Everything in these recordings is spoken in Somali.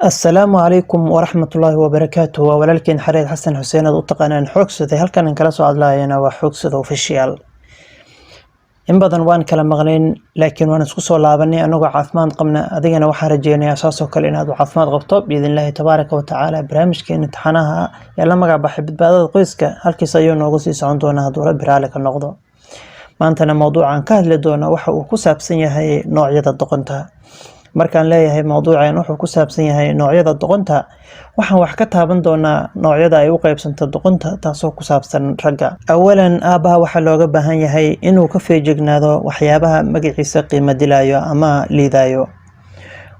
Assalaamu calaykum waraxmatullaahi wabarakaatu. Waa walaalkiin Xareed Xasan Xuseen, aad u taqaanaan Xoogsaday. Halkan aan kala soo hadlaayana waa Xoogsada Official. In badan waan kala maqnayn, laakiin waan isku soo laabanay anagoo caafimaad qabna. Adigana waxaan rajeynayaa saasoo kale inaad u caafimaad qabto, biidnillaahi tabaaraka wa tacaala. Barnaamijkeena imtixaanaha ee la magac baxay Badbaadada Qoyska halkiis ayuu noogu sii socon doonaa, hadduu Rabbi raali ka noqdo. Maantana mowduucan ka hadli doona waxa uu ku saabsan yahay noocyada doqonta. Markaan leeyahay mowduucan wuxuu ku saabsan yahay noocyada doqonta, waxaan wax ka taaban doonaa noocyada ay u qaybsanto doqonta, taasoo ku saabsan ragga. Awalan, aabbaha waxaa looga baahan yahay inuu ka feejignaado waxyaabaha magaciisa qiimo dilayo ama liidayo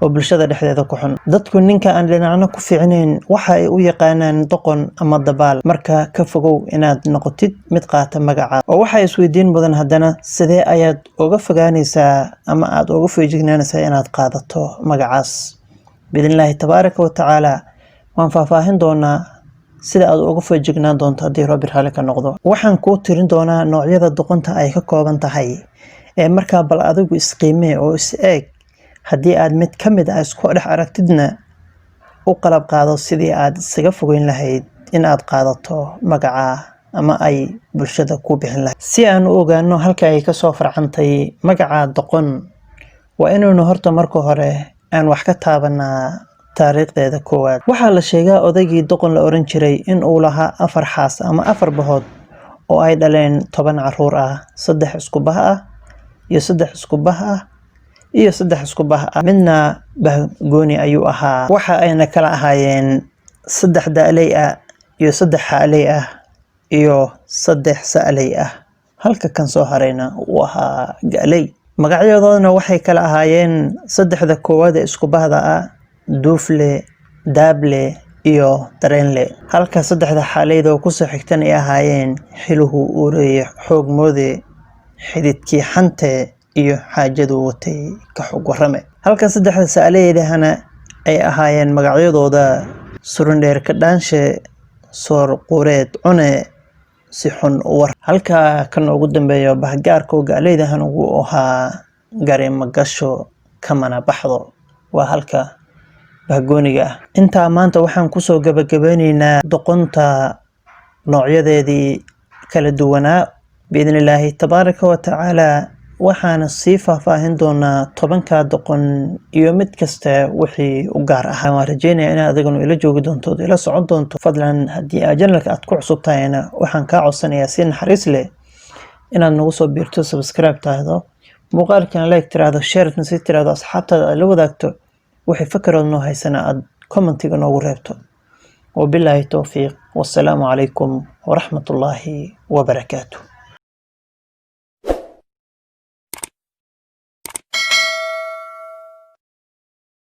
oo bulshada dhexdeeda ku xun. Dadku ninka aan dhinacno ku fiicnayn waxa ay u yaqaanaan doqon ama dabaal. Marka ka fogow inaad noqotid mid qaata magaca. Oo waxaa isweydiin mudan haddana, sidee ayaad uga fogaanaysaa ama aad uga feejignaanaysaa inaad qaadato magacaas? Biidnillaahi tabaaraka wa tacaala, waan faahfaahin doonaa sida aad uga feejignaan doonto, haddii Rabbi raali ka noqdo. Waxaan kuu tirin doonaa noocyada doqonta ay ka kooban tahay, ee markaa bal adigu isqiimee oo is eeg. Haddii aad mid ka mid ah isku dhex aragtidna, u qalab qaado sidii aad isaga fogeyn lahayd in aad qaadato magaca ama ay bulshada ku bixin lahayd. Si aan u ogaano halka ay kasoo farcantay magaca doqon, waa inaynu horta marka hore aan wax ka taabanaa taariikhdeeda koowaad. Waxaa la sheegaa odaygii Doqon la oran jiray in uu lahaa afar xaas ama afar bahood oo ay dhaleen 10 caruur ah: saddex isku bah ah iyo saddex isku bah ah iyo saddex isku bah ah, midna bahgooni ayuu ahaa. Waxa ayna kala ahaayeen saddex da'ley ah iyo saddex xaaley ah iyo saddex sa'ley ah, halka kan soo harayna uu ahaa ga'ley. Magacyadoodana waxay kala ahaayeen: saddexda koowaad ee isku bahda ah, Duufle, Daable iyo Dareenle, halka saddexda xaaleyda oo kusoo xigtan ay ahaayeen Xiluhu Uureeye, Xoog Moode, Xididkii Xante iyo Xaajadu Watay Ka Xog Warrame, halka saddexda sa'leydahana ay ahaayeen magacyadooda Surundheer Ka Dhaanshe, Soor Quureed Cune, Si Xun u War, halka kan ugu dambeeyo bahgaarka oo gaaleydahan uu ahaa Gari Magasho Kamana Baxdo, waa halka bahgooniga ah. Intaa maanta waxaan kusoo gabagabeyneynaa doqonta noocyadeedii kala duwanaa, biidnillaahi tabaaraka wa tacaala. Waxaana sii faahfaahin doonaa 10-ka doqon iyo mid kasta wixii u gaar ah. Waan rajeynaya inaad adiguna ila joogi doonto ood ila socon doonto. Fadlan, haddii aad channelka aad ku cusub tahayna, waxaan kaa codsanayaa si naxariis leh inaad nagu soo biirto, subscribe tahdo, muuqaalkana like tiraahdo, sharena si tiraahdo, asxaabtaada aad la wadaagto, wixii fakarood noo haysana aad commentiga noogu reebto. Wabilaahi towfiiq, wassalaamu calaykum waraxmatullaahi wabarakaatu.